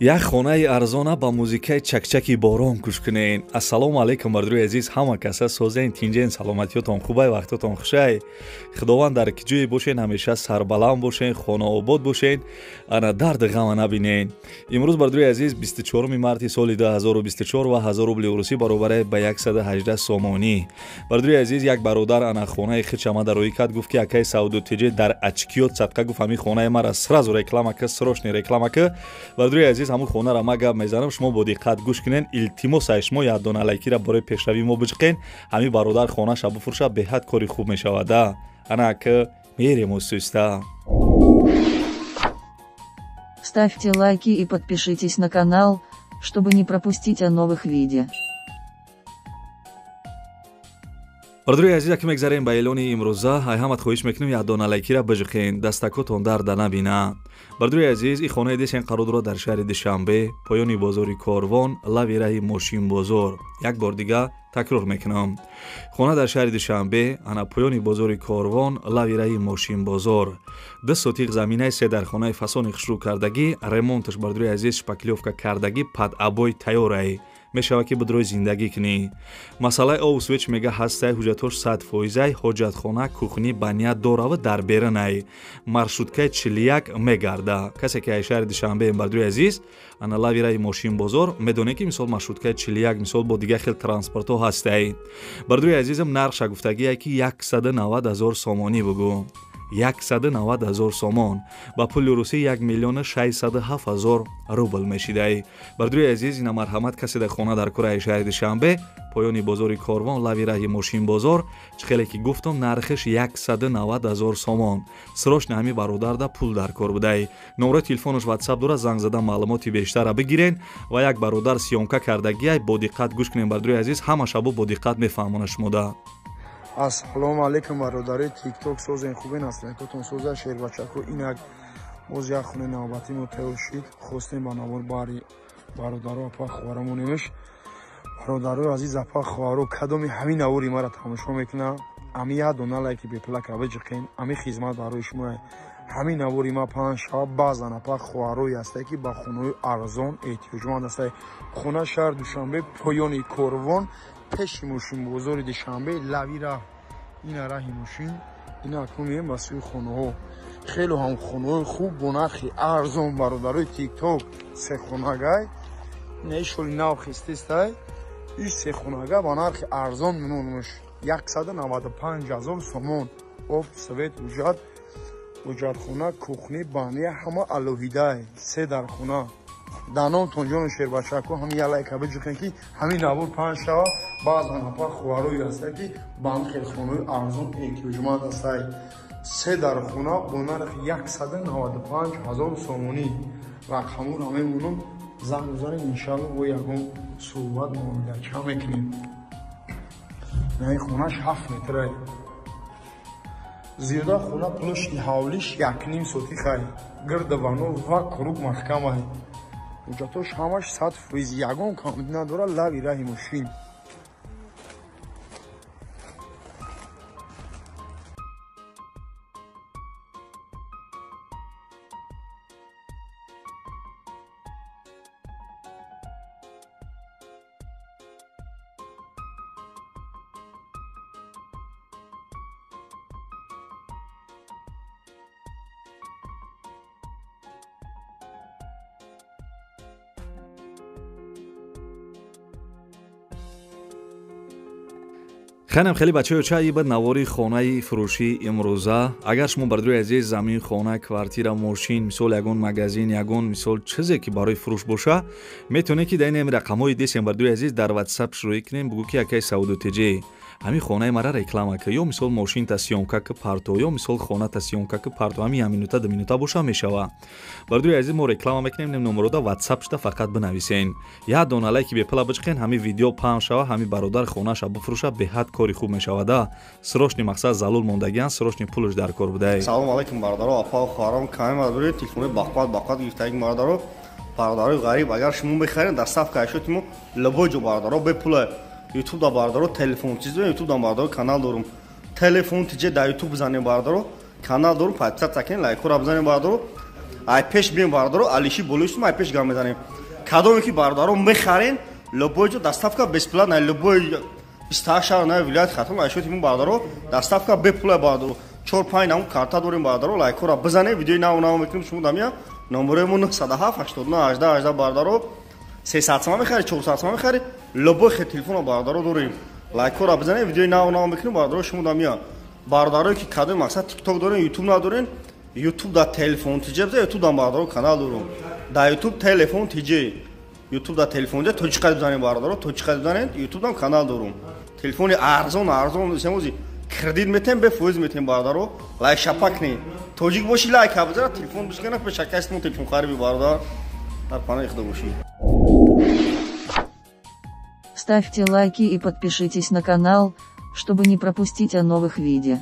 Як хонаи арзона ба музикаи чакчаки борон гӯш кунен. Ассалому алайкум, бардури азиз, ҳама каса созен, тинҷен, саломатиётон хубай, вақтотон хушай. Худованд дар ки ҷое бошен, ҳамеша сарбаланд бошен, хонаобод бошен, ана дарди ғама набинен. Имрӯз, бардури азиз, 24 марти соли 2024 ва 1000 рубли урусӣ баробаре ба 118 сомонӣ. Бардури азиз, як бародар ана хонаи хичама дар рӯй кард, гуфт ки акаи Сауду ТЖ дар Ачкиёт садқа, гуфт ҳамин хонаи мара сразу реклама ка, срочно реклама ка. Бардури азиз, ҳамун хонара ма гап мезанам, шумо бо диққат гӯш кунен. Илтимос ай шумо як дона лайкира барои пешравии мо биҷиқен. Ҳамин бародар хонаша бифурӯша, беҳад кори хуб мешавада. Ана ак мерем устуста. Ставьте лайки и подпишитесь на канал, чтобы не пропустить о новых видео. Бардури азиз, ки мегзарем ба эълони имрӯза, ай ҳамат хоҳиш мекунем як дона лайкира биҷиқен, дастакотон дарда набина. Бардури азиз, и хонаи десен қарор дорад дар шаҳри Душанбе, поёни бозори Корвон, лави раҳи мошинбозор. Як бор дига такрор мекунам. Хона дар шаҳри Душанбе, ана поёни бозори Корвон, лави раҳи мошинбозор. 2 сотиқ заминаи се дар хонаи фасони хушрӯ кардагӣ, ремонташ, бардури азиз, шпаклёвка кардагӣ, пад обой тайёрай. Мешавад ки бидрои зиндагӣ кунӣ. Масъалаи обу свеч мега ҳастай, ҳуҷҷатҳош 100%, ҳоҷатхона, кухни, баня дораву дар берунай. Маршруткаи 41 мегарда. Касе ки ай шаҳри Душанбе, бардури азиз, ана лави раи мошинбозор, медонед ки мисол маршруткаи 41 мисол бо дигар хел транспортҳо ҳастай. Бардури азизам, нархша гуфтагие ки 190 000 сомонӣ бугӯ. 190 000 сомон ба пули русӣ 1 607 000 рубл мешидай. Бардури азиз, ина марҳамат, касе дар хона дар кураи шаҳри Душанбе, поёни бозори Корвон, лави раҳи мошинбозор, чӣ хеле ки гуфтам, нархиш 190 000 сомон. Срочно ҳамин бародарда пул дар кор будай. Номраи телефонаш WhatsApp дорад, занг зада маълумоти бештара бигирен. Ва як бародар съёмка кардагиай, бо диққат гӯш кунем, бардури азиз, ҳама шабо бо диққат мефаҳмона шумода. Ассалому алайкум, бародари TikTok, созен хубен, астакотон соза шербачако. Инак боз як хонаи навбатӣ мо тайёр шид. Хостем ба навор бари бародаро, апа, хоҳарамонемш. Бародарои азиз, апа, хоҳаро, кадоми ҳамин навори мара тамошо мекуна, ами як дона лайки беплака биҷиқен, ами хизмат барои шумо. Ҳамин навори ма панҷ шава баъзан апа хоҳарои ҳастае ки ба хонаҳои арзон эҳтиёҷманд ҳастае. Хона шаҳр Душанбе, поёни Корвон, пеши мошинбозори Душанбе, лави раҳ, ина раҳи мошин, ина акнун меем ба сӯи хонаҳо. Хеле ҳам хонаҳои хуб бо нархи арзон, бародарои TikTok. Сехонагай, ина ишоли нав хистистай, иш сехонага ба нархи арзон мемонаш 195 000 сомон. Об, свет, ҳуҷҷат, ҳуҷҷатхона, кухни, бания ҳама алоҳидай, се дар хона. Даномтон ҷону шербачако, ҳамин як лайка биҷиқен ки ҳамин навор панҷ шава. Баъзан апа хоҳарои ҳастае ки ба ҳамин хел хонаҳои арзон эҳтиёҷманд ҳастае. Се дар хона бо нархи 195 000 сомонӣ. Рақамҳоро мемонам, занг бизанед, иншалло бо ягон суҳбат муомилача мекунем. Ин хонаш 7 метрае. Зиёда хона площади ҳавлиш 1,5 сотихай. Гирду вано ва круг маҳкамай. Ҳуҷҷатош ҳамаш 100%, ягон камбудӣ надорад, лави раҳи мошин. Ханам хеле бачаё чай ба навори хонаи фурӯшии имрӯза. Агар шумо, бардури азиз, замин, хона, квартира, мошин, мисол ягон магазин, ягон мисол чизе ки барои фурӯш боша, метавонед ки дар ин рақамҳои десем, бардури азиз, дар WhatsApp шурӯъ кунем, бугӯ ки акаи Сауду ТЖ ҳамин хонаи мара реклама ка, ё мисол мошинта съёмка ка парто, ё мисол хоната съёмка ка парто, ҳамин як минута, 2 минута боша мешава. Бардури азиз, мо реклама мекунем, нем номерода WhatsApp шуда фақат бинависен. Як дона лайки бепула биҷиқен, ҳамин видео паҳн шава, ҳамин бародар хонаша бифурӯша, беҳад кори хуб мешавада. Срочни мақсад залул мондагиан, срочни пулаш дар кор будай. Салом алайкум, бародаро, апа, хоҳарон, каме бародари телефони бақват бақват гирифтаги бародаро, бародарои ғариб, агар шумо мехаред, доставка ашёти мо любой ҷо, бародаро, бепула. YouTube да бародаро телефон чиз, YouTube да бародаро канал дорум. Телефон тиҷе да YouTube бизанем, бародаро, канал дорум, подписаться кунед, лайкҳоро бизанем, бародаро. Ай пеш бием бародаро, алиши болои сум ай пеш гап мезанем. Кадоме ки бародаро мехарен, любой ҷо доставка бесплатна, любой 28 шаҳр на вилояти Хатлон айшоти мо бародаро доставка бепула бародаро. 4-5 намуд карта дорем бародаро, лайкҳоро бизанед, видеои нав нав мекунем шумо дамия. Номерои мо 907 89 18 18 бародаро. 300 сомон мехари, 400 сомон мехари, любой хе телефона бародаро дорем. Лайкҳоро бизанед, видеои нав нав мекунем бародаро шумо дамия. Бародарое ки кадоми мақсад тикток дорен, ютуб надорен, ютуб да телефон тиҷе биза, ютуб дам бародаро канал дорум. Да ютуб телефон тиҷе. Ютуб да телефон тиҷе, тоҷи қад бизанед бародаро, тоҷи қад бизанед, ютуб дам канал дорум. Телефони арзон, арзон, семози кредит метем, бе фоиз метем бародаро. Лайк шапак не. Тоҷик боши лайк бизара, телефон бишкана, пешакастмон телефон хариби бародар. Дар паноҳи Худо бошӣ. Ставьте лайки и подпишитесь на канал, чтобы не пропустить о новых видео.